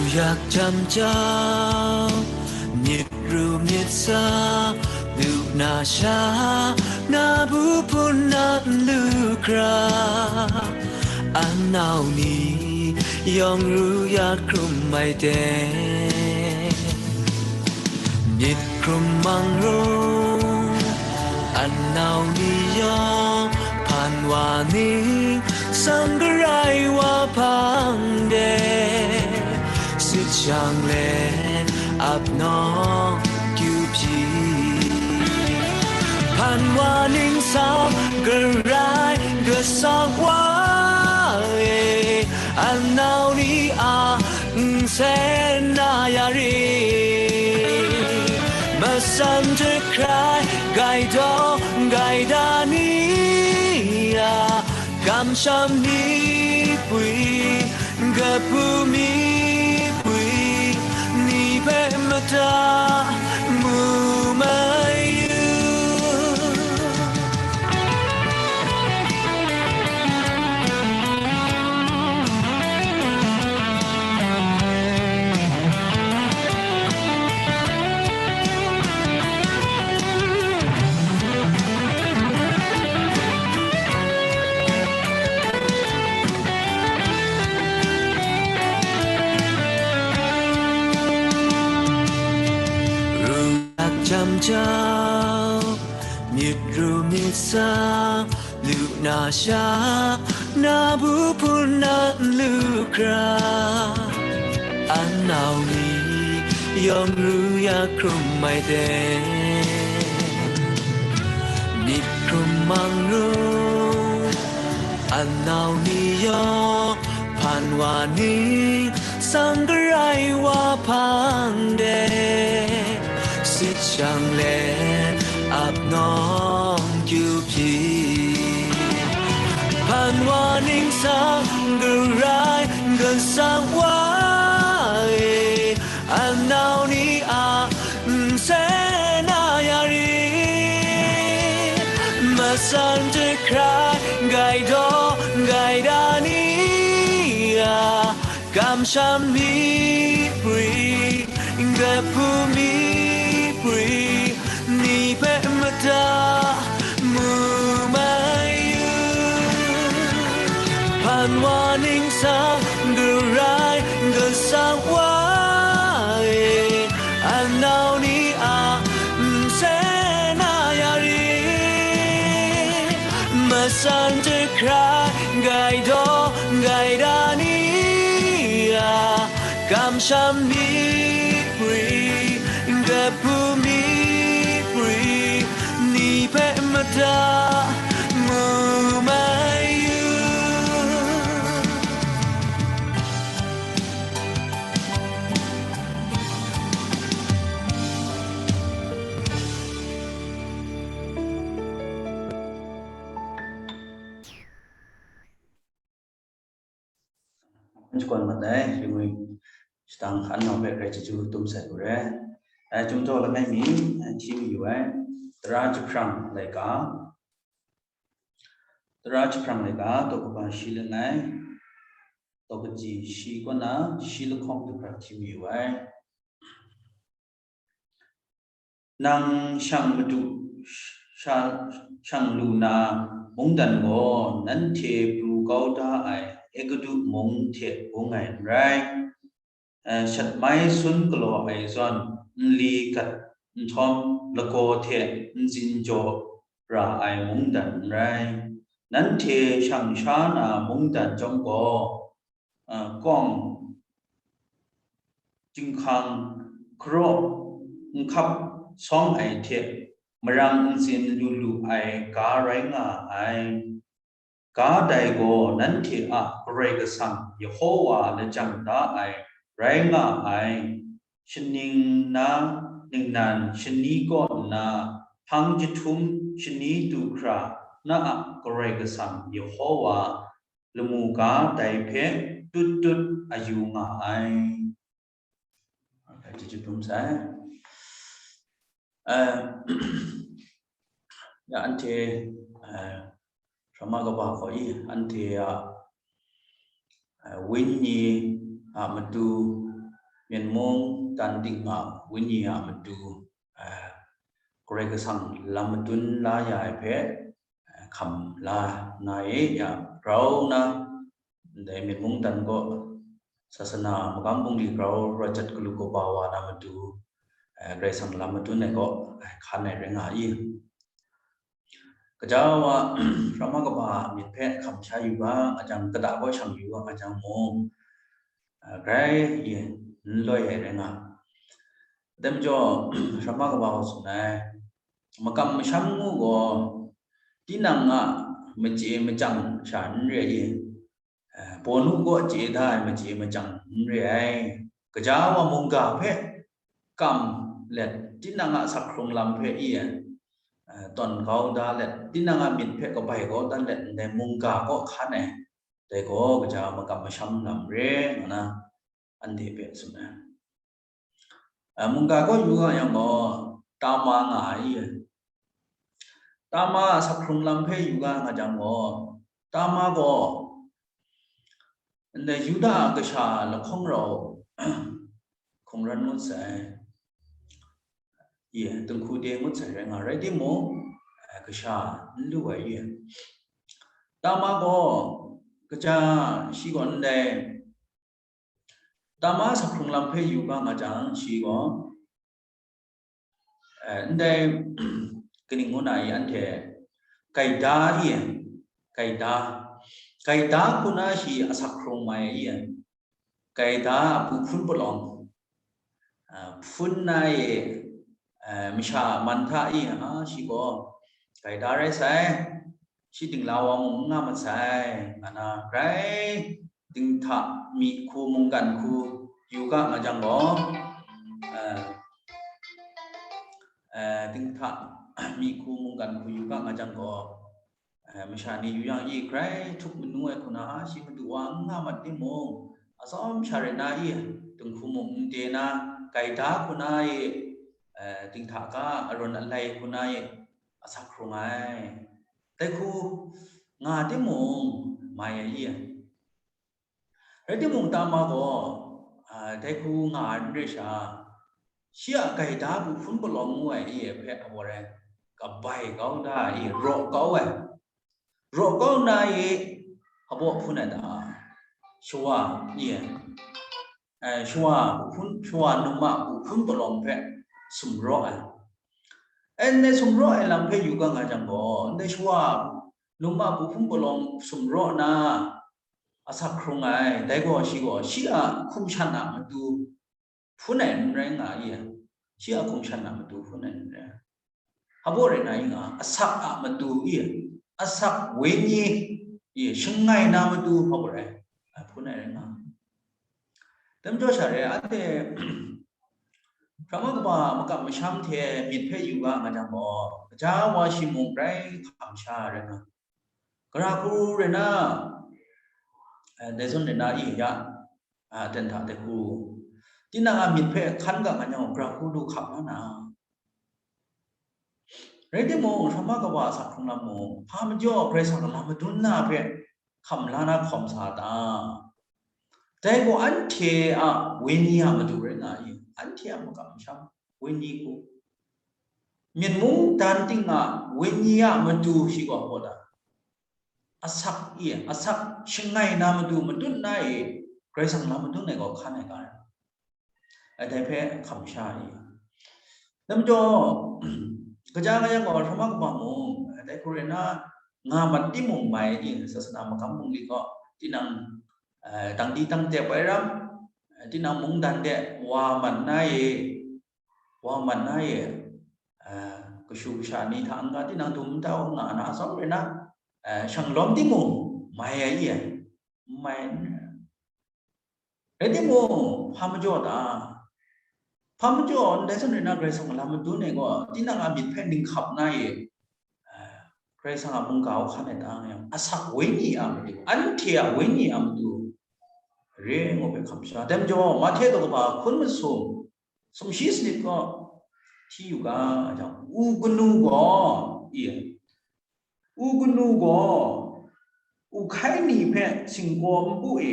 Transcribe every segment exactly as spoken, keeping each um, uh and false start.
Yak jam jau, myit ru myit sa, lu na sha, na bu hpun na nlu hkra, anau ni yawng ru ya hkrum ai de. Myit hkrum mang rung, anau ni yawng hpan wa ning, sang garai wa hpang de, sit shang le ap nawng kyu pyi. Hpan wa ning sang garai gasang wa e, anau ni a nsen na ya ri, matsan hte hkrai gai daw gai da ni a, kamsham mipwi, kapu mipwi, ni hpe mada mu mai yu. Ru yak jam jau, myit ru myit sa, lu na sha, na bu hpun na nlu hkra, anau ni yawng ru ya hkrum ai de. Myit hkrum mang rung, anau ni yawng hpan wa ning, sang garai wa hpang de, sit shang le ap nawng kyu pyi. Hpan wa ning sang garai gasang wa e, anau ni a nsen na ya ri, matsan hte hkrai gai daw gai da ni a, kamsham mipwi, kapu mipwi, ni hpe mada mu mai yu. Hpan wa ning sang garai gasang wa e, anau ni a nsen na ya ri, matsan hte hkrai gai daw gai da ni a, kamsham mipwi, kapu mipwi, ni hpe mada mu mai yu. Shakawn mat ai, Ringwi shadang hkan nau hpe grai chyeju tum sai u re. Ai, Chyum jaw langai mi, ai, hti mayu ai, Tara Jahprang laika, Tara Jahprang laika, daw kaba shi langai, daw kaji shi kaw na, shi lahkawng du hkra hti mayu ai. Nang shang madu sha-, shang lu na mungdan gaw nanhte pru kau da ai Egutu mung hte bung ai n rai. Eh, shat mai sun galaw ai zawn, nli gat nhtawm lagaw hte ntsin jaw ra ai mungdan n rai. Nanhte shang sha na mungdan chyawm gaw, a, kawng, jinghkang, hkaraw, nhkap sawng ai hte marang ntsin lu lu ai ga rai nga ai. Ga dai gaw nanhte a Karai Kasang Yehova lajang da ai rai nga ai. Shaning na ningnan shani kaw nna, hpang jahtum shani du hkra na a Karai Kasang Yehova lamu ga dai hpe tut tut a yu nga ai. Chyeju dum sai. Eh, ya, anhte, eh, Rama kaba hkaw i, anhte a, eh, wenyi ni a matu, Myen mung dan ting a wenyi a matu, eh, Karai Kasang lam madun la ya ai hpe, eh, hkam la na e ya, grau na, ndai myen mung dan gaw, sasana magam bungli grau rawt jat galu kaba wa na matu, eh, Karai Kasang lam madun ai gaw, eh, hkan ai rai nga i. Kaja wa, shrama kaba myit hpe hkam sha yu ga, a jang kata gaw shang yu ga, a jang mung, eh, grai ye, n loi ai rai nga. Dai majaw, shrama kaba gaw tsun ai, makam masham ngu gaw, tinang a machye machyang sha n re i, eh, pawnu kaw chye da ai machye machyang n re ai. Kaja wa mungga hpe kam let, tinang a sak hkrung lam hpe i, eh, tawn kau da let, tinang a myit hpe kabai kau dan let, ndai mungga kaw hkan ai, dai gaw kaja makam masham lam re, nga na anhte hpe tsun ai. Eh, mungga kaw yu nga yang gaw, tama nga ai. Tama a sak hkrung lam hpe yu ga nga jang gaw, tama gaw, ndai Yuda a kasha lahkawng rau hkungran ngut sai, ye, dinghku de ngut sai rai nga, rai timung, eh, kasha n lu ai ye. Tama gaw, kaja shi gaw ndai, tama sak hkrung lam hpe yu ga nga jang, shi gaw, eh, ndai, kaning ngu na i, anhte, gaida i, gaida, gaida hku na shi asak hkrung mai i, gaida a bu hpun palawng, ah, hpun na i, eh, masha man hta i, ah, shi gaw gaida rai sai, shi dingla wa mung n nga masai, nga na grai dinghta myi hku mungkan hku yu ga nga jang gaw, eh, eh, dinghta myi hku mungkan hku yu ga nga jang gaw, eh, masha ni yu yang i, grai htup manu ai hku na, shi madu wa n nga mat timung, atsawm sha rai na i, dinghku mung n de na, gaida hku na i, eh, dinghta ga arawn alai hku na i, asak hkrung ai. Dai hku nga timung, mai ai i. Rai timung, tama gaw, ah, dai hku nga ai n re sha, shi a gaida bu hpun palawng ngu ai i hpe a gaw rai, kabai kau da ai, raw kau ai. Raw kau na i, hpabaw hpun ai ta, shawa i, eh, shawa bu hpun, shawa num a bu hpun palawng hpe sumraw ai. E, ndai sumraw ai lam hpe yu ga nga jang gaw, ndai shawa num a bu hpun palawng sumraw na asak hkrung ai, dai gaw shi gaw, shi a hkum shan a matu hpun ai n rai nga i, shi a hkum shan a matu hpun ai n rai. Hpabaw rai na i nga, asak a matu i, asak wenyi i, shangai na matu hpabaw rai, a hpun ai rai nga. Dai majaw sha re, anhte, shrama kaba makam masham hte myit hpe yu ga nga jang gaw, kaja wa shi mung grai hkam sha rai nga. Gara hku rai na, eh, dai zawn rai na i ya, ah, ten hta dai hku, tinang a myit hpe hkan ga nga jang gaw, gara hku lu hkap nga na. Rai timung, shrama kaba a sak hkrung lam mung, hpa majaw Karai Kasang lam madun na hpe hkam la na hkawm sa ta? Dai gaw anhte a wenyi a matu rai nga i, anhte a makam masham wenyi hku. Myen mung dan ting a wenyi a matu shi gaw hpaw ta? Asak i, asak shangai na matu matut na i, Karai Kasang lam madun ai gaw hkan ai ga rai. Dai hpe hkam sha i. Dai majaw, kaja nga yang gaw, shrama kaba mung, dai hku rai na, nga mat timung mai i, sasana magam bungli gaw, tinang, eh, tang di tang tep ai ram, eh, tinang mungdan de wa mat na i, wa mat na i, eh, kashu kasha ni hta n-ga, tinang dum n tau nga na atsawm rai na, eh, shang lawm timung mai ai i, n mai n rai. Rai timung, hpa majaw ta? Hpa majaw, ndai zawn rai na Karai Kasang a lam madun ai gaw, tinang a myit hpe ning hkap na i, eh, Karai Kasang a mungga hkan ai ta nga yang, asak wenyi a matu, anhte a wenyi a matu, re ngu hpe hkam sha. Dai majaw, Mahte daw kaba hkun masum, sumshi sanit gaw hti yu ga, jang, u kanu gaw, i, u kanu gaw, u hkai ni hpe singkaw npu e,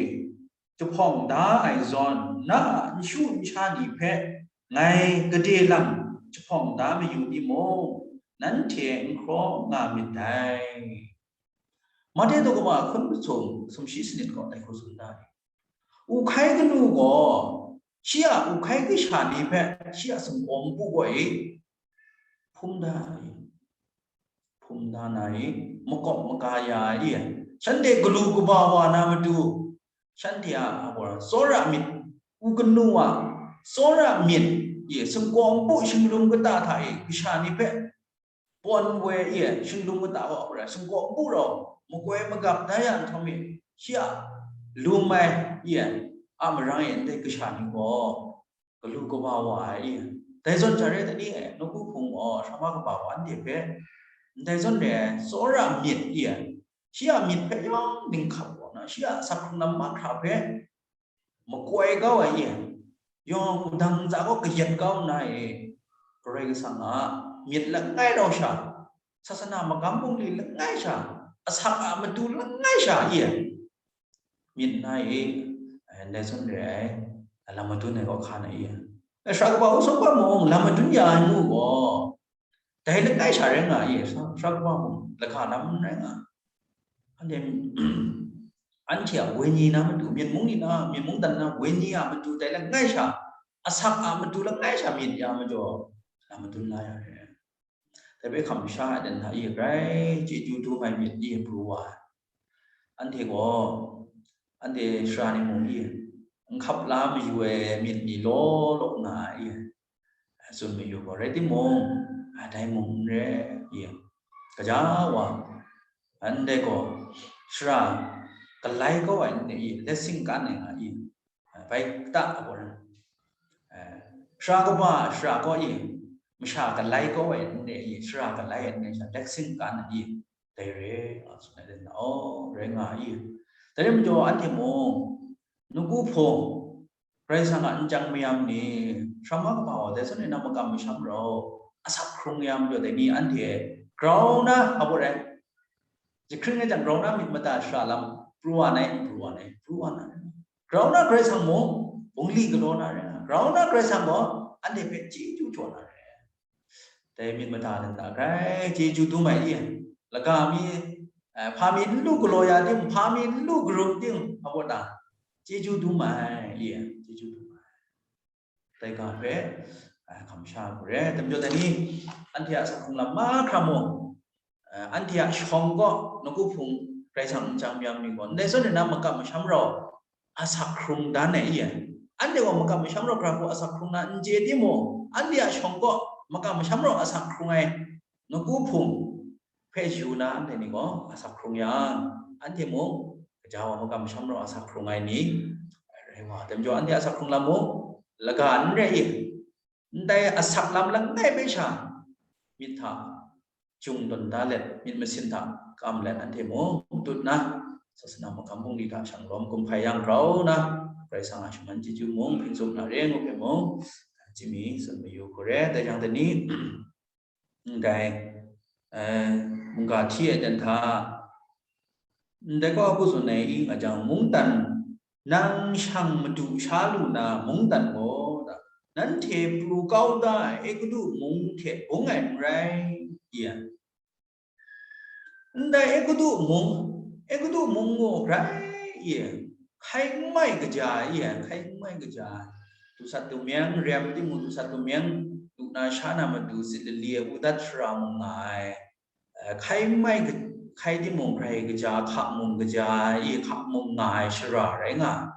jahpawng da ai zawn, na a nshu nsha ni hpe ngai gade lam jahpawng da mayu timung, nanhte n hkraw nga myit dai. Mate daw kaba hkun masum sumshi sanit kaw dai hku tsun da ai. U hkai kanu gaw shi a u hkai kasha ni hpe shi a sumgaw npu gaw e hpum da ai, hpum da na i, makawp maga ya ai, shanhte galu kaba wa na matu, shanhte a, a gaw, tsawra myit, u kanu a tsawra myit, i, sumgaw npu shinglung kata hta e kasha ni hpe pawn woi, i, shinglung kata wa hkra sumgaw npu rau makoi magap da ya nhtawm e, shi a lum ai, i, a marang e ndai kasha ni gaw galu kaba wa ai, i. Dai zawn jare tani e, nawku hpung gaw, shrama kaba wa anhte hpe, ndai zawn re ai, tsawra myit, i, shi a myit hpe yawng dinghkap wa na, shi a asak hkrung lam mahkra hpe makoi kau ai, i, yawng dang ntsa gaw kayat kau nna e, Karai Kasang a myit langai rau sha, sasana magam bungli langai sha, asak a matu langai sha, i, myit na e, eh, ndai zawn re ai, lam madun ai kaw hkan ai, i. Eh, sara kaba hku sawk wa mung, lam madun ya ai mu gaw, dai langai sha rai nga ai, i, sara, sara kaba mung, laga lam n rai nga. Anhte, anhte a wenyi na matu, myen mung ni na, myen mung dan na wenyi a matu, dai langai sha, asak a matu langai sha myit ya majaw, lam madun la ya re. Dai hpe hkam sha ai dan hta e, grai chyeju dum ai myit e pru wa ai. Anhte gaw, anhte sara ni mung e, n hkap la mayu ai myit ni law law nga ai, tsun mayu gaw, rai timung, dai mung n re, e, gaja wa, anhte gaw sara galai kau ai n re, e, let singkan ai nga, e, bai kata a gaw, eh, sara kaba, sara kaw e, masha galai kau ai n re, e, sara galai ai n re, sha let singkan ai, e, dai re, a tsun ai dan, oh, rai nga ai, e. Dai rai majaw, anhte mung, nawku hpung, Karai Kasang a nchyang mayam ni, shrama kaba wa dai zawn e na makam masham rau, asak hkrung ya majaw, dai ni anhte grau na, a gaw rai, jahkring ai jang, grau na myit mada sara lam pru wa nai, pru wa nai, pru wa na. Grau na Karai Kasang mung, bungli galaw na rai nga, grau na Karai Kasang gaw, anhte hpe chyeju jaw na rai. Dai myit mada dan hta grai chyeju dum ai, i, laga mi, eh, hpa mi n lu galaw ya tim, hpa mi n lu garup tim, a gaw ta, chyeju dum ai, i, chyeju dum ai. Dai ga hpe, eh, hkam sha ai hku re. Dai majaw, dai ni, anhte a asak hkrung lam mahkra mung, eh, anhte a shawng kaw, nawku hpung, Karai Kasang nchyang mayam ni gaw, ndai zawn e na makam masham rau, asak hkrung dan ai, i, anhte gaw makam masham rau hkra hku asak hkrung na n chye timung, anhte a shawng kaw makam masham rau asak hkrung ai nawku hpung hpe yu na, anhte ni gaw asak hkrung yang, anhte mung gaja wa makam masham rau asak hkrung ai ni rai wa ai. Dai majaw, anhte asak hkrung lam mung laga n rai i, ndai asak lam langai hpe sha myit hta jung tawn da let, myit masin hta kam let, anhte mung tut na, sasana magam bungli hta shanglawm kumhpai yang grau na, Karai Kasang a shaman chyeju mung hpyi tsup na re ngu hpe mung, chyami tsun mayu hku re. Dai jang, dai ni, ndai, eh, mungga hti ai dan hta, ndai kaw hku tsun ai i nga jang, mungdan nang shang madu sha lu na mungdan gaw, nanhte pru kau da ai Egutu mung hte bung ai n rai, i, ndai Egutu mung, Egutu mung gaw grai, i, hkai n mai kaja, i, hkai n mai kaja, dusat dumyeng rem timung, dusat dumyeng du na sha na matu, sit lali ai, u dat shara mung nga ai, eh, hkai n mai ka-, hkai timung, grai kaja, hka mung kaja, i, hka mung nga ai shara rai nga ai.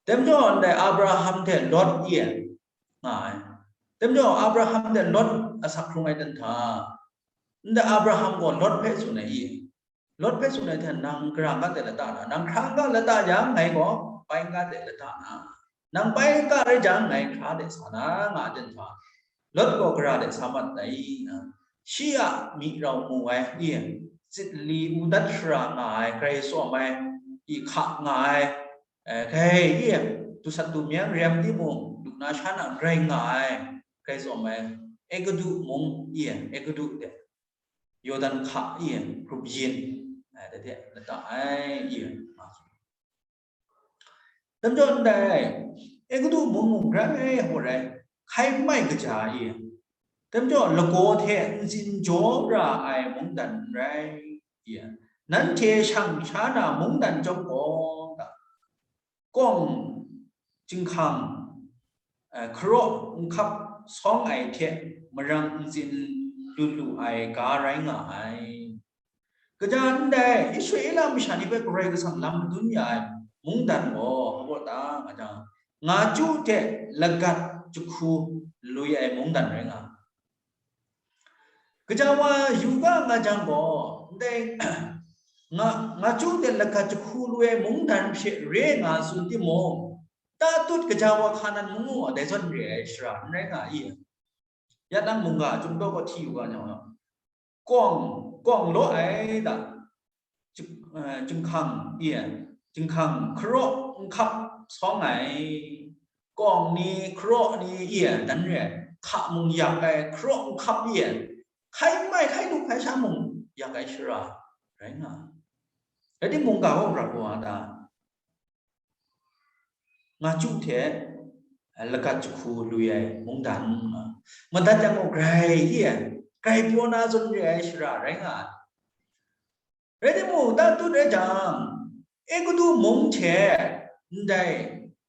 Dai majaw, ndai Abraham hte Lot, i, nga ai. Dai majaw, Abraham hte Lot asak hkrung ai dan hta, ndai Abraham gaw Lot hpe tsun ai, i, Lot hpe tsun ai hte, nang gara n ga de lata na, nang hkra n ga lata yang, ngai gaw bai n ga de lata na, nang bai n ga rai jang, ngai hkra de sa na, nga ai dan hta, Lot gaw gara de sa mat ai, na, shi a myi rau mu ai, i, sit lali u dat shara nga ai, grai tsawm ai, i, hka nga ai, eh, grai, i, dusat dumyeng rem timung, du na sha na grai nga ai, grai tsawm ai, Egutu mung, i, Egutu de, Yawdan hka, i, grup yin, eh, de de lata ai, i, nga tsun. Dai majaw ndai, Egutu mung mung rai hku rai, hkai mai kaja i, dai majaw lagaw hte ntsin jaw ra ai mungdan n rai i, nanhte shang sha na mungdan chyawm gaw, kawng, jinghkang, eh, hkaraw nhkap sawng ai hte marang ntsin lu lu ai ga rai nga ai. Kaja ndai Israela masha ni hpe Karai Kasang lam madun ya ai mungdan gaw, hpa ta nga jang, nga chyu hte lagat jahku lui ai mungdan rai nga. Kaja wa yu ga nga jang gaw, ndai nga, nga chyu hte lagat jahku lui ai mungdan hte re nga tsun timung, tatut kaja wa Hkanan mung gaw dai zawn re ai shara n rai nga i? Ya nang mungga a chyum daw gaw hti yu ga nyawng, kawng, kawng law ai da, jing-, eh, jinghkang i, jinghkang hkaraw nhkap sawng ai, kawng ni, hkaraw ni i, dan re ai, hka mung yak ai, hkaraw nhkap i, hkai mai, hkai lu, hkai sha mung yak ai shara rai nga ai. Rai timung, ga hkawng rap wa ta? Nga chyu hte, eh, lagat jahku lui ai mungdan, madat yang gaw grai i, grai pyaw na zawn re ai shara rai nga ai. Rai timung, tatut rai jang, Egutu mung hte ndai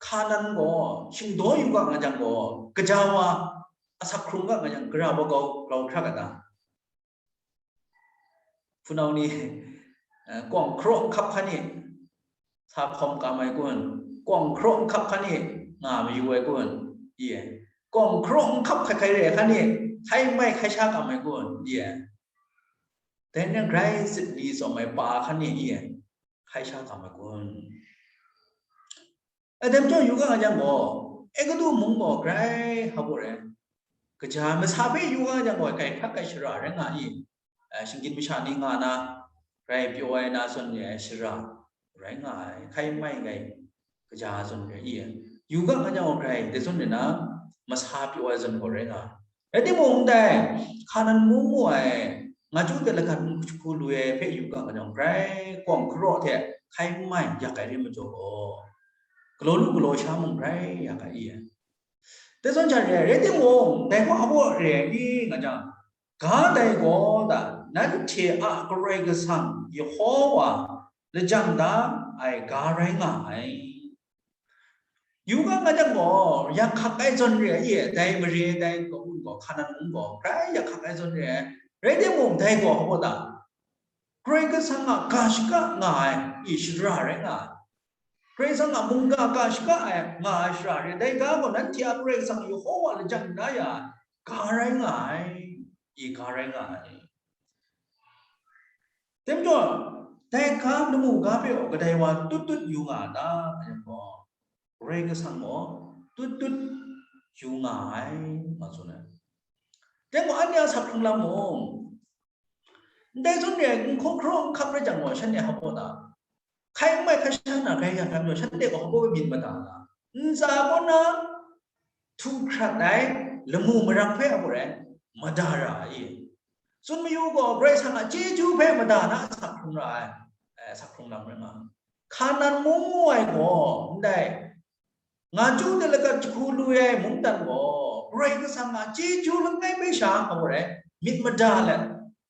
Hkanan gaw shingdaw yu ga nga jang gaw, kaja wa asak hkrung ga nga jang, gara wa grau, grau hkra ga ta? Hpunau ni, eh, kawng hkaraw nhkap hkan e sa hkawm kam ai kun? Kawng hkaraw nhkap hkan e nga mayu ai kun? Ye. Kawng hkaraw nhkap hkai hkai re ai hkan e hkai mai hkai sha kam ai kun? Ye. Dai ning grai tsit li tsawm ai pa hkan e, ye, hkai sha kam ai kun? Adam chyawm yu ga nga jang gaw, Egutu mung gaw grai hpa baw rai, kaja masa hpe yu ga nga jang gaw, grai hkrak ai shara rai nga i? Eh, shinggyim masha ni nga na, grai pyaw ai na zawn re ai shara rai nga ai, hkai mai ai kaja zawn re i? Yu ga nga jang gaw, grai dai zawn re na, masa pyaw ai zawn gaw rai nga ai. Rai timung, ndai Hkanan mung mu ai, nga chyu hte lagat jahku lui ai hpe yu ga nga jang, grai kawng hkaraw hte hkai mai yak ai re majaw gaw, galaw lu galaw sha mung grai yak ai i? Dai zawn sha re ai. Rai timung, dai gaw hpa baw re ai i nga jang, ga dai gaw da, nanhte a Karai Kasang Yehova lajang da ai ga rai nga ai. Yu ga nga jang gaw, yak hkak ai zawn re ai, dai mare, dai kabu gaw, Hkanan mung gaw, grai yak hkak ai zawn re ai. Rai timung, dai gaw hpa baw ta? Karai Kasang a ga shaka nga ai i shara rai nga ai. Karai Kasang a mungga ga shaka ai, nga ai shara re ai. Dai ga gaw nanhte a Karai Kasang Yehova lajang da ya ai ga rai nga ai, i ga rai nga ai. Dai majaw, dai ga lamu ga hpe gaw kadai wa tut tut yu nga a ta? Nga yang gaw, Karai Kasang gaw tut tut yu nga ai, nga tsun ai. Dai gaw anhte a asak hkrung lam mung, ndai zawn re ai, nhkawng hkaraw nhkap rai jang gaw, shanhte hpa baw ta? Hkai n mai hkrai sha na grai ya hkrai majaw, shanhte gaw hpa baw myit mada na, ntsa kaw na htu hkrat ai lamu marang hpe hpa baw rai mada ra ai. Tsun mayu gaw, Karai Kasang a chyeju hpe mada na asak hkrung ra ai, eh, asak hkrung lam rai nga. Hkanan mung mu ai gaw, ndai nga chyu hte lagat jahku lui ai mungdan gaw, Karai Kasang a chyeju langai hpe sha hpa baw rai myit mada let,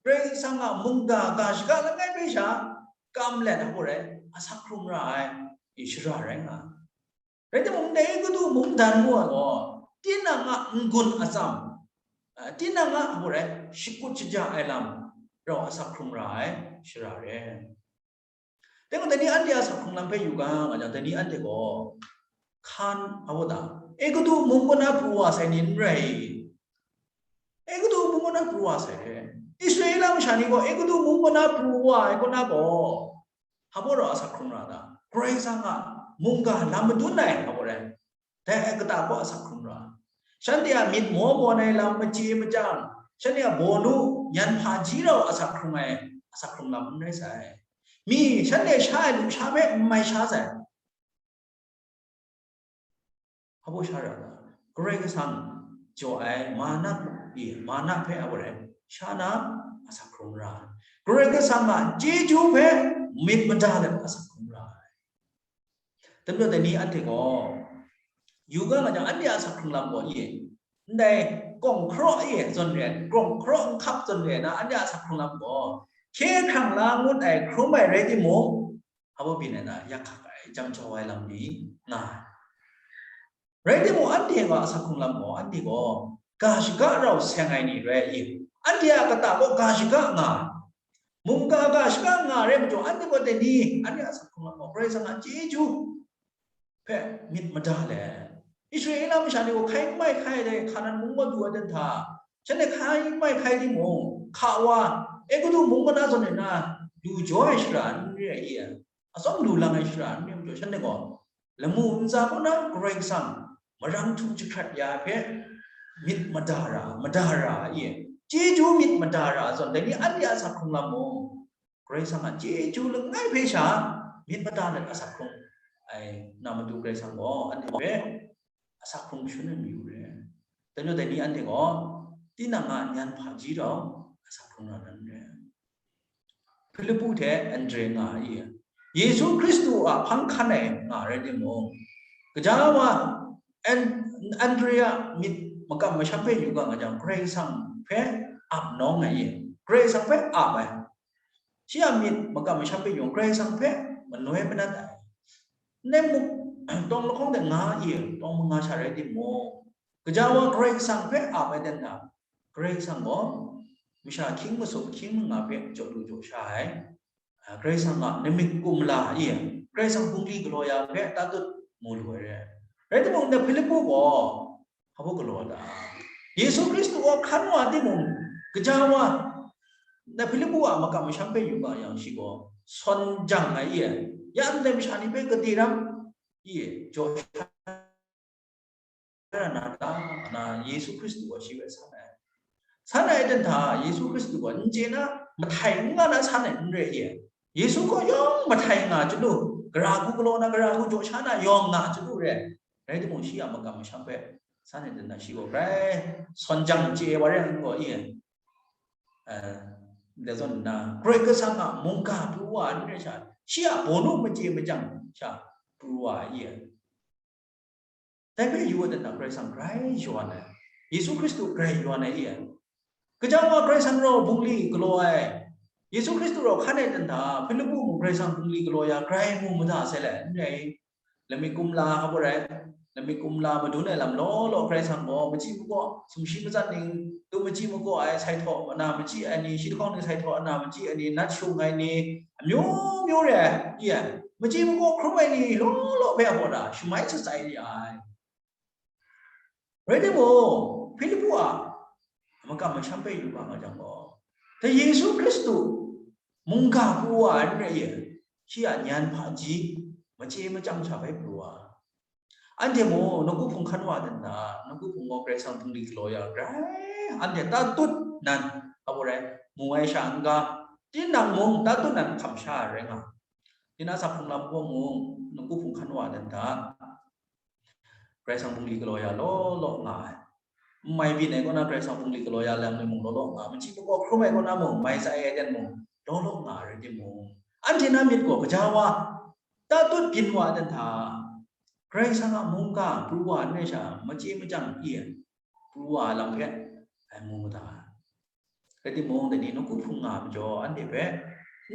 Karai Kasang a mungga ga shaka langai hpe sha kam let hpa baw rai asak hkrung ra ai, i shara rai nga. Rai timung, ndai Egutu mungdan mu ai gaw, tinang a n-gun atsam, a, tinang a hpa baw rai shakut shaja ai lam rau asak hkrung ra ai shara re ai. Dai gaw, dai ni anhte a asak hkrung lam hpe yu ga nga jang, dai ni anhte gaw hkan, hpa baw ta? Egutu mung kaw na pru wa sai ni n rai. Egutu mung kaw na pru wa sai hte, Israela masha ni gaw Egutu mung kaw na pru wa ai kaw na gaw, hpa baw rau asak hkrung ra ta? Karai Kasang a mungga lam madun ai, hpa baw rai, dai ai kata gaw asak hkrung ra. Shanhte a myit maw mawn ai lam, machye machyang, shanhte a baw lu nyan hpaji rau asak hkrung ai, asak hkrung lam n rai sai. Mi shanhte sha ai lusha hpe n mai sha sai. Hpa baw sha ra ta? Karai Kasang jaw ai mana, i, mana hpe hpa baw rai sha na asak hkrung ra ai. Karai Kasang a chyeju hpe myit mada let asak hkrung ra ai. Dai majaw dai ni anhte gaw, yu ga nga jang, anhte a asak hkrung lam gaw i, ndai kawng hkaraw e zawn re ai, kawng hkaraw nhkap zawn re ai na, anhte a asak hkrung lam gaw, hkye hkrang la ngut ai hkrum ai rai timung, hpa byin ai na, yak hkak ai, jang jaw ai lam ni nga ai. Rai timung, anhte a asak hkrung lam gaw, anhte gaw ga shaga rau seng ai ni rai i, anhte a kata gaw ga shaga nga ai. Mungga ga shaga nga rai majaw, anhte gaw dai ni, anhte a asak hkrung lam gaw, Karai Kasang a chyeju hpe myit mada let, Israela masha ni gaw hkai n mai hkai ai dai, Hkanan mung gaw du ai dan hta, shanhte hkai n mai hkai timung, hka wa, Egutu mung kaw na zawn e na, lu jaw ai shara n re ai, atsawm lu lang ai shara n re ai majaw, shanhte gaw lamu ntsa kaw na Karai Kasang marang htum jahkrat ya ai hpe myit mada ra, mada ra ai, chyeju myit mada ra ai zawn, dai ni anhte a asak hkrung lam mung, Karai Kasang a chyeju langai hpe sha myit mada let asak hkrung ai na matu Karai Kasang gaw anhte hpe asak hkrung shun ai mayu re. Dai majaw dai ni anhte gaw tinang a nyan hpaji rau asak hkrung ra na n re. Hpilipu hte Andre nga ai, Yesu Hkristu a hpang hkan ai nga rai timung, gaja wa An-, Andre a myit makam masham hpe yu ga nga jang, Karai Kasang hpe ap nawng ai, Karai Kasang hpe ap ai. Shi a myit makam masham hpe yu, Karai Kasang hpe manoi manat ai. Ndai muk tawng lahkawng de nga i, tawng manga sha rai timung, gaja wa Karai Kasang hpe ap ai dan hta, Karai Kasang gaw masha hkying masum, hkying manga hpe jaw lu jaw sha ai. A, Karai Kasang a namik kumla i, Karai Kasang bungli galaw ya hpe tatut mu lu ai re. Rai timung, ndai Hpilipu gaw hpa baw galaw ai ta? Yesu Hkristu gaw hkan wa timung, gaja wa, ndai Hpilipu a makam masham hpe yu ga yang, shi gaw sawn jang ai i, ya ndai masha ni hpe gade ram i, jaw sha ra na ta? Na Yesu Hkristu gaw shi hpe san ai. San ai dan hta Yesu Hkristu gaw n chye na, mahtai n nga na san ai n re i, Yesu gaw yawng mahtai nga chyalu, gara hku galaw na, gara hku jaw sha na yawng nga chyalu re. Rai timung, shi a makam masham hpe san ai dan hta shi gaw grai sawn jang chye wa rai nna gaw i, eh, ndai zawn nna, Karai Kasang a mungga pru wa ai n rai sha, shi a bawnu machye machyang sha pru wa ai i, dai hpe yu ai dan hta Karai Kasang grai yawn ai, Yesu Hkristu grai yawn ai i, gaja wa Karai Kasang rau bungli galaw ai, Yesu Hkristu rau hkan ai dan hta Hpilipu mung Karai Kasang bungli galaw ya, grai mu mada sai let n rai. Lamik kumla hpa baw rai, lamik kumla madun ai lam law law Karai Kasang gaw machyi makaw, sumshi matsat ning, tu machyi makaw ai, sai htaw na machyi ai ni, shi lahkawng ning sai htaw na machyi ai ni, nat shung ai ni, amyu myu re ai, i ai, machyi makaw hkrum ai ni law law hpe a baw da, shamai shatsai re ai. Rai timung, Hpilipu a makam masham hpe yu ga nga jang gaw, dai Yesu Hkristu mungga pru wa ai n rai i, shi a nyan hpaji, machye machyang sha bai pru wa. Anhte mung, nawku hpung hkan wa dan hta, nawku hpung gaw Karai Kasang bungli galaw ya, grai anhte tatut nan, a baw rai, mu ai sha n ga, tinang mung tatut nan hkam sha ai rai nga. Tinang a asak hkrung lam gaw mung, nawku hpung hkan wa dan hta, Karai Kasang bungli galaw ya law law nga ai. N mai byin ai kaw na Karai Kasang bungli galaw ya lam ni mung law law nga, machyi makaw hkrum ai kaw na mung, mai tsai ai dan mung law law nga ai rai timung, anhte na myit gaw gaja wa, tatut byin wa ai dan hta, Karai Kasang a mungga pru wa ai n rai sha, machye machyang i ai, pru wa ai lam hpe, ai mu mada ai. Rai timung, dai ni nawku hpung nga ai majaw, anhte hpe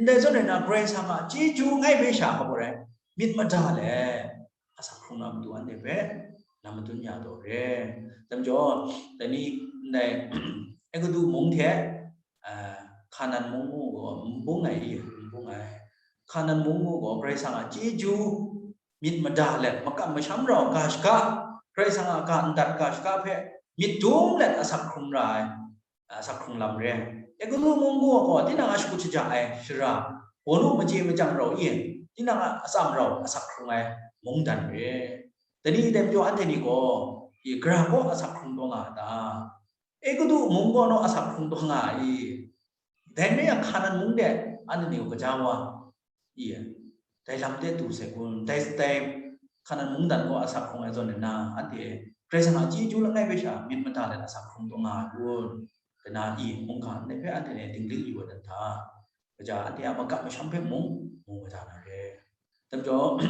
ndai zawn rai na, Karai Kasang a chyeju langai hpe sha hpa baw rai, myit mada let, asak hkrung na matu anhte hpe na madun ya taw re. Dai majaw, dai ni ndai Egutu mung hte, a, Hkanan mung mu gaw n bung ai i, n bung ai. Hkanan mung mu gaw Karai Kasang a chyeju myit mada let, makam masham rau ga shaga, Karai Kasang a ga ndat ga shaga hpe myit dum let asak hkrung ra ai, asak hkrung lam re. Egutu mung gaw, tinang a shakut shaja ai shara, bawnu machye machyang rau i, tinang a atsam rau asak hkrung ai mungdan re. Dai ni dai majaw anhte ni gaw, i, gara kaw asak hkrung taw nga a ta? Egutu mung gaw naw asak hkrung taw nga ai i? Dai n rai yang, Hkanan mung de anhte ni gaw gaja wa i, dai lam de du sai kun, dai, dai Hkanan mungdan gaw asak hkrung ai zawn nna, anhte Karai Kasang a chyeju langai hpe sha myit mada let asak hkrung taw nga ai kun, dai na i, mungga ndai hpe anhte ni dinglik yu ai dan hta, gaja anhte a makam masham hpe mung mu mada na re. Dai majaw,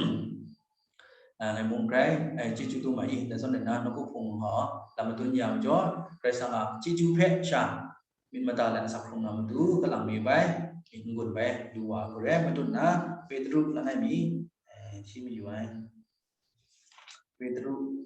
ngai mung grai chyeju tu ma i, dai zawn na nawku hpung gaw lam madun ya majaw, Karai Kasang a chyeju hpe sha myit mada let asak hkrung na matu kalang mi bai, n-gun bai yu wa hku rai, madun na Petru langai mi hti mayu ai. Petru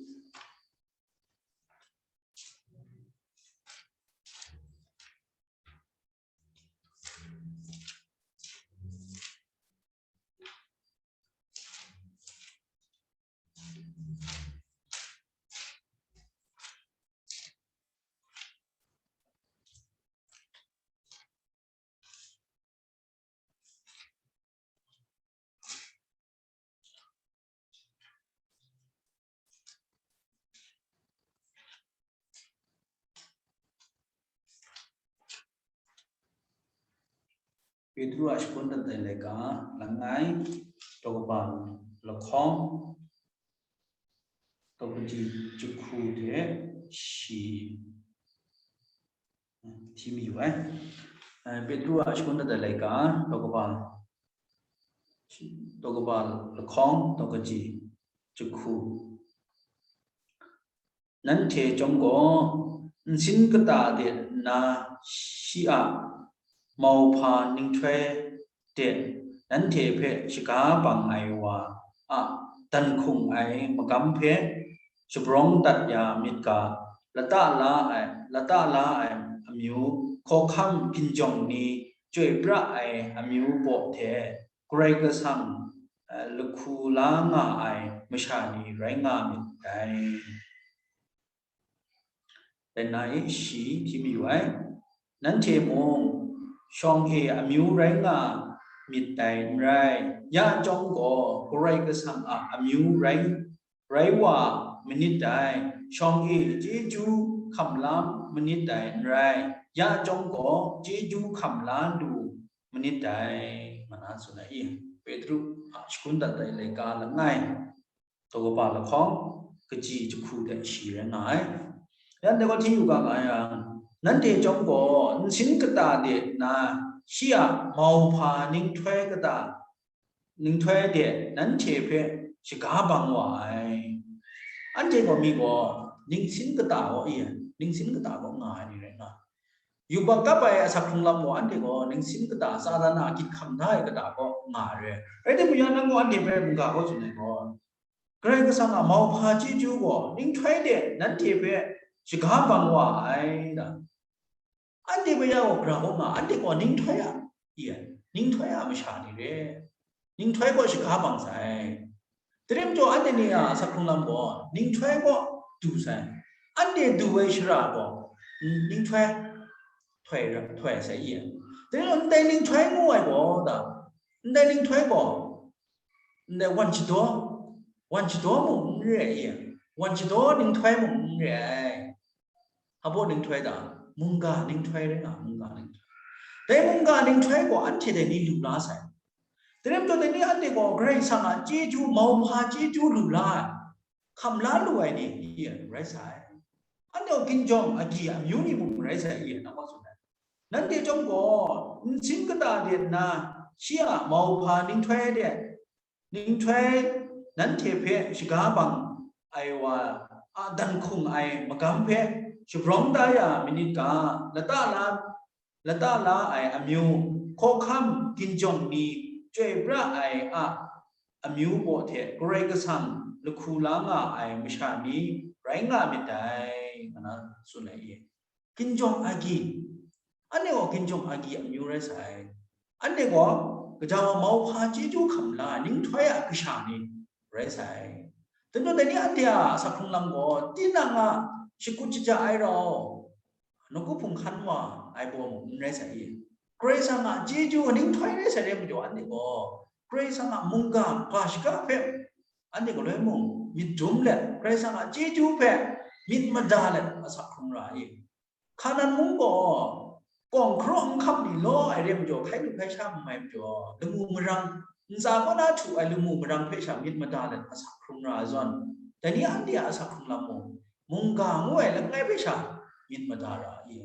Petru a shagun dat ai laika langai, daw kaba lahkawng, daw kaji jahku hte shi hti mayu ai. Petru a shagun dat ai laika daw kaba, daw kaba lahkawng, daw kaji jahku. Nanhte chyawm gaw, nsin kata de nna shi a mauhpa nhtoi de nanhte hpe shaga bang ai wa a dan hkung ai magam hpe shabrawng dat ya myit ga, lata la ai, lata la ai amyu, hkawhkam ginjawng ni, chyoi pra ai amyu baw hte, Karai Kasang lahku la nga ai masha ni rai nga myit dai. Dai na e shi hti mayu ai. Nanhte mung shawng e amyu rai nga myit dai n rai, ya chyawm gaw Karai Kasang a amyu rai, rai wa manit dai, shawng e chyeju hkam la manit dai n rai, ya chyawm gaw chyeju hkam la lu manit dai, nga na tsun ai i. Petru a shagun dat ai laika langai, daw kaba lahkawng, kaji jahku de shi rai nga ai. Yan dai gaw hti yu ga nga yang, nanhte chyawm gaw nsin kata de nna shi a mauhpa nhtoi kata, nhtoi de nanhte hpe shaga bang wa ai. Anhte gaw mi gaw nsin kata gaw i, nsin kata gaw nga ai ni rai nga. Yubak kap ai asak hkrung lam gaw anhte gaw nsin kata, Satan a gyit hkam da ai kata gaw nga ai re. Rai timung yang, nang gaw anhte hpe mungga gaw tsun ai gaw, Karai Kasang a mauhpa chyeju gaw nhtoi de nanhte hpe shaga bang wa ai da. Anhte hpe ya gaw gara gaw nga, anhte gaw nhtoi a, i, nhtoi a masha ni re. Nhtoi gaw shaga bang sai. Dai rai majaw, anhte ni a asak hkrung lam gaw nhtoi gaw du sai. Anhte du ai shara gaw nhtoi htoi ra, htoi sai i. Dai rai majaw, ndai nhtoi ngu ai gaw da, ndai nhtoi gaw ndai wan shadaw, wan shadaw mung n re ai i, wan shadaw nhtoi mung n re ai. Hpa baw nhtoi da, mungga nhtoi rai nga, mungga nhtoi. Dai mungga nhtoi gaw anhte dai ni lu la sai. Dai rai majaw, dai ni anhte gaw Karai Kasang a chyeju, mauhpa chyeju lu la ai, hkam la lu ai ni, i, rai sai. Anhte gaw ginjawng agyi amyu ni mung rai sai, i, nang gaw tsun ai. Nanhte chyawm gaw, nsin kata de nna, shi a mauhpa nhtoi de, nhtoi nanhte hpe shaga bang ai wa a dan hkung ai magam hpe shabrawng da ya manit ga, lata la, lata la ai amyu, hkawhkam ginjawng ni, chyoi pra ai a amyu baw hte Karai Kasang lahku la nga ai masha ni rai nga myit dai, nga na tsun ai i. Ginjawng agyi. Anhte gaw ginjawng agyi amyu rai sai. Anhte gaw gaja wa mauhpa chyeju hkam la ai nhtoi a kasha ni rai sai. Dai majaw, dai ni anhte a asak hkrung lam gaw tinang a shakut shaja ai rau, nawku hpung hkan wa ai baw mung n rai sai i. Karai Kasang a chyeju nhtoi rai sai rai majaw, anhte gaw Karai Kasang a mungga ga shaga hpe anhte galoi mung myit dum let, Karai Kasang a chyeju hpe myit mada let asak hkrung ra i. Hkanan mung gaw kawng hkaraw n hkap ni law ai re majaw, hkai lu hkai sha n mai majaw, lamu marang, ntsa kaw na htu ai lamu marang hpe sha myit mada let asak hkrung ra ai zawn, dai ni anhte a asak hkrung lam mung, mungga ngu ai langai hpe sha myit mada ra i.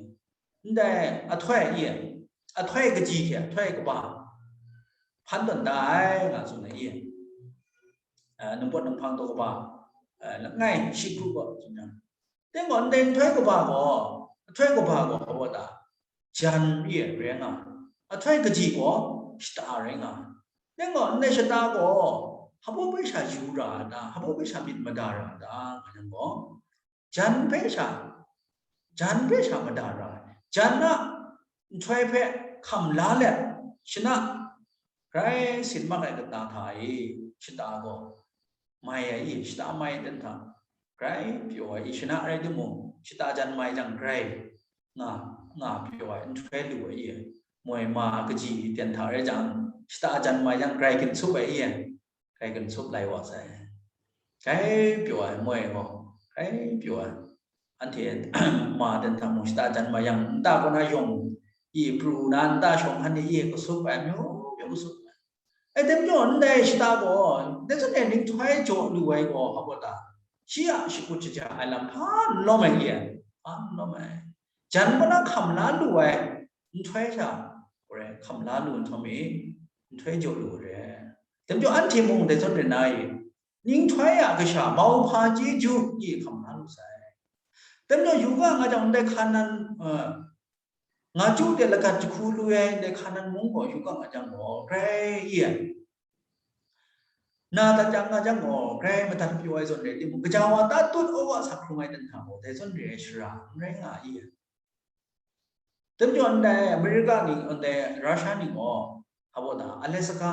Ndai ahtoi i, ahtoi kaji hte ahtoi kaba hpan tawn da ai, nga tsun ai i. ningpawt ninghpang daw kaba langai shi hkru gaw tsun yang, teng gaw ndai nhtoi kaba gaw, nhtoi kaba gaw hpa ta, jan re ai rai nga, nhtoi kaji gaw shata rai nga. Teng gaw ndai shata gaw hpa hpe sha yu ra a ta, hpa hpe sha myit mada ra a ta, nga yang gaw, jan hpe sha, jan hpe sha mada ra ai, jan a nhtoi hpe hkam la let, shana grai sin mak ai kata hta e, shata gaw mai ai e, shata mai ten hta grai pyaw ai e, shana rai timung, shata jan mai jang grai nga, nga pyaw ai, nhtoi lu ai e, moi ma kaji ten hta rai jang, shata jan mai jang grai ginsup ai e, grai ginsup lai wa sai. Grai pyaw ai, moi gaw grai pyaw ai. Anhte ma ten hta mung shata jan mai yang, nta kaw na yawng e pru na, nta shawng hkan e kasup ai, myu myu kasup ai. Ai, tem jaw ndai shata gaw, dai zawn e nhtoi jaw lu ai gaw, hpa gaw ta, shi a shakut shaja ai lam hpa n lawm ai e, hpa n lawm ai. Jan kaw na hkam la lu ai nhtoi sha, hkam la lu nhtawm e, nhtoi jaw lu re. Tem jaw anhte mung dai zawn re na e, nhtoi a kasha mauhpa chyeju e hkam la lu sai. Tem jaw yu ga nga jang, ndai Hkanan, eh, nga chyu de lagat jahku lu ai ndai Hkanan mung gaw yu ga nga jang gaw, grai e ai. Na dat jang nga jang gaw, grai madat pyaw ai zawn rai timung, gaja wa ta tut aw wa sa hkrung ai ten hta gaw, dai zawn re ai shara n rai nga i ai. Tem jaw ndai Amerika ning, ndai Russia ning gaw, hpa ta, Alaska,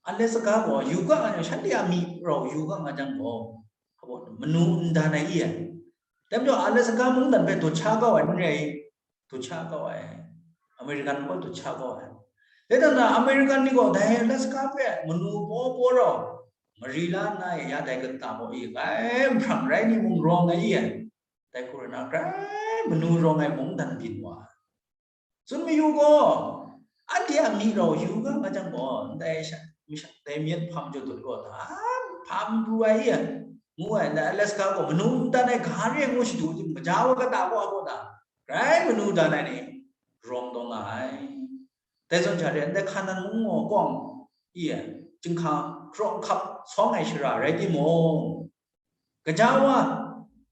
Alaska gaw yu ga nga jang, shanhte a myi rau yu ga nga jang gaw, hpa ta, manu n dan ai i ai. Tem jaw Alaska mungdan hpe dut sha kau ai n rai i, dut sha kau ai. American gaw dut sha kau ai. Dai dan na, American ni gaw dai Alaska hpe manu paw paw rau, mari la nna e ya dai kata gaw i, grai nhprang rai ni mung rawng ai i ai. Dai hku rai na, grai manu rawng ai mungdan byin wa ai. Tsun mayu gaw, anhte a myi rau yu ga nga jang gaw, ndai sha, mi sha, dai myit hpam jaw dut gaw, hpa, hpa n pru ai i ai, ngu ai, ndai Alaska gaw manu n dan ai ga re ai ngu shadu jing, gaja wa kata gaw, gaw ta, grai manu dan ai ni rawng taw nga ai. Dai zawn hta re, ndai Hkanan mung gaw kawng i ai, jinghka hkrawng hkap sawng ai shara rai timung, gaja wa,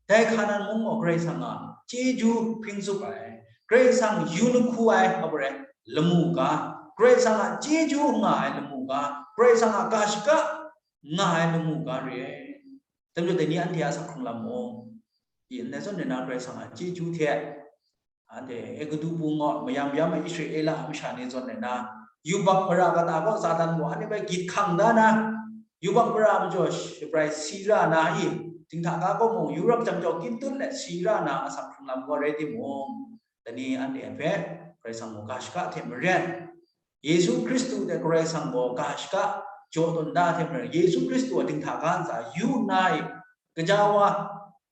dai Hkanan mung gaw Karai Kasang a chyeju hpring tsup ai, Karai Kasang yu lahku ai, hpa rai, lamu ga, Karai Kasang a chyeju nga ai lamu ga, Karai Kasang a ga shaka nga ai lamu ga re ai. Tem jaw dai ni anhte a asak hkrung lam mung, i ndai zawn rai na Karai Kasang a chyeju hte, anhte Egutu pung gaw mayam yam ai Israela masha ni zawn rai na, yubak mara kata gaw Satan gaw anhte hpe gyit hkang da na, yubak mara majaw shabrai si ra na i, dinghta ga kaw mung, yurak jang jau kintun let si ra na asak hkrung lam gaw rai timung, dai ni anhte hpe Karai Kasang gaw ga shaka hte maren, Yesu Hkristu hte Karai Kasang gaw ga shaka jaw tawn da hte maren, Yesu Hkristu a dinghta ga ntsa yu nna i, gaja wa,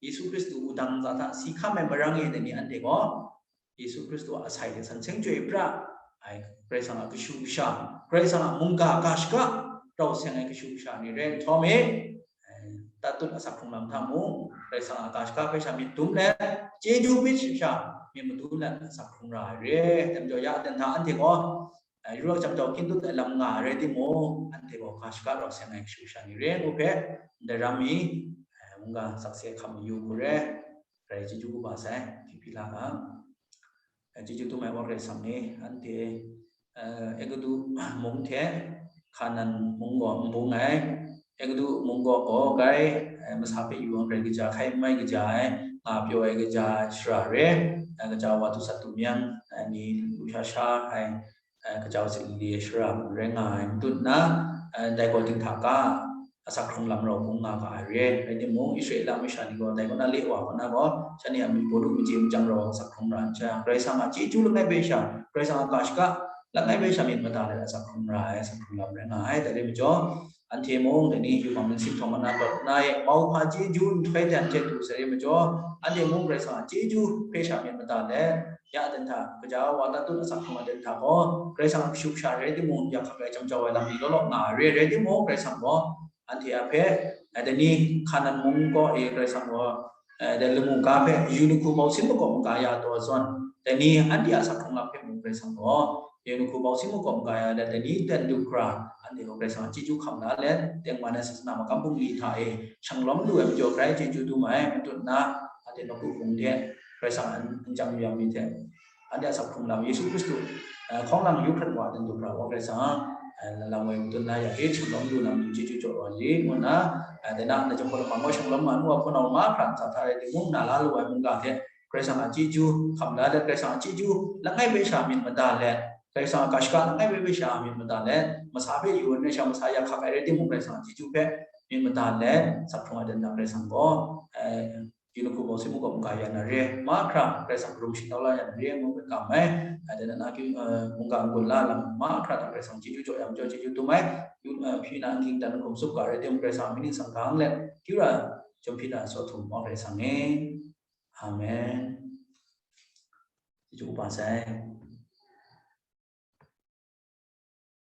Yesu Hkristu wudang ntsa hta si hkam ai marang e dai ni anhte gaw, Yesu Hkristu a asai hte san seng chyoi pra ai, Karai Kasang a kashu kasha, Karai Kasang a mungga ga shaka rau seng ai kashu kasha ni rai nhtawm e, eh, tatut asak hkrung lam hta mung, Karai Kasang a ga shaka hpe sha myit dum let, chyeju hpe sha myit madun let asak hkrung ra ai re. Tem jaw ya ten hta anhte gaw, eh, yurak jang jau kintut ai lam nga ai rai timung, anhte gaw ga shaka rau seng ai kashu kasha ni re ngu hpe, ndai ram mi, eh, mungga sakse hkam mayu hku re, grai chyeju kaba sai, hpyi hpyi la ga. Eh, chyeju dum ai wa Karai Kasang e, anhte, eh, Egutu mung hte Hkanan mung gaw n bung ai. Egutu mung gaw gaw grai, eh, masa hpe yu ai grai kaja, hkai n mai kaja ai, nga pyaw ai kaja ai shara re, eh, gaja wa du sat du myang, eh, ni lu sha sha ai, eh, gaja wa sit lili ai shara mung rai nga ai, n tut nna, eh, dai gaw dinghta ga, asak hkrung lam rau bung nga ga ai re. Rai timung, Israela masha ni gaw dai kaw na le wa kaw na gaw, shanhte a myi baw lu maje majang rau asak hkrung ra n sha, Karai Kasang a chyeju langai bai sha, Karai Kasang a ga shaka langai bai sha myit mada let asak hkrung ra ai, asak hkrung lam rai nga ai. Dai re majaw, anhte mung dai ni yubak nsin htawng na lawt na e, mauhpa chyeju nhtoi dan hte du sai re majaw, anhte mung Karai Kasang a chyeju hpe sha myit mada let, ya ten hta, gaja wa tatut asak hkrung ai ten hta gaw, Karai Kasang a kashu kasha rai timung, ya hkap ai jang jau ai lam ni law law nga ai re, rai timung, Karai Kasang gaw, anhte a hpe, eh, dai ni Hkanan mung gaw e Karai Kasang gaw, eh, dai lamu ga hpe yu lahku mausin makaw maga ya taw ai zawn, dai ni anhte a asak hkrung lam hpe mung Karai Kasang gaw, Yunhku bau si mu kawm ga ya let, dai ni ten du hkra, anhte gaw Karai Kasang a chyeju hkam la let, tengman ai sasana magam bungli hta e shanglawm lu ai majaw grai chyeju dum ai, matut na, anhte nawku hpung hte Karai Kasang a n-, n jang yu yang mi hte, anhte a sak hkrung lam Yesu Hkristu, eh, hkawng lang yu hkrat wa ten du hkra wa Karai Kasang a, eh, lam woi matut na ya e shanglawm lu na matu chyeju jaw wa li, ngu nna, eh, dai na, na jang hpawt lamang gaw shanglawm nga nu wa hpunau mahkra ntsa hta rai timung, na la lu ai mungga hte, Karai Kasang a chyeju hkam la let, Karai Kasang a chyeju langai hpe sha myit mada let, Karai Kasang a ga shaka langai hpe hpe sha myit mada let, masa hpe yu ai sha masa ya hkak ai rai timung, Karai Kasang a chyeju hpe myit mada let, sak hkrung ai dan na Karai Kasang gaw, eh, Yunhku bau si mu kawm ga ya na re, mahkra Karai Kasang karum shingtau la ya na re, ngu myit ga mai, eh, dan na, eh, mungga n-gun la lam mahkra hta Karai Kasang chyeju jaw yang jaw chyeju dum ai, yu-, eh, hpyi na n ging dan hkum tsup ga rai timung, Karai Kasang a myit ningsang gang let, kyu ra, chyawm hpyi na saw htum mau Karai Kasang e. Amen. Chyeju kaba sai.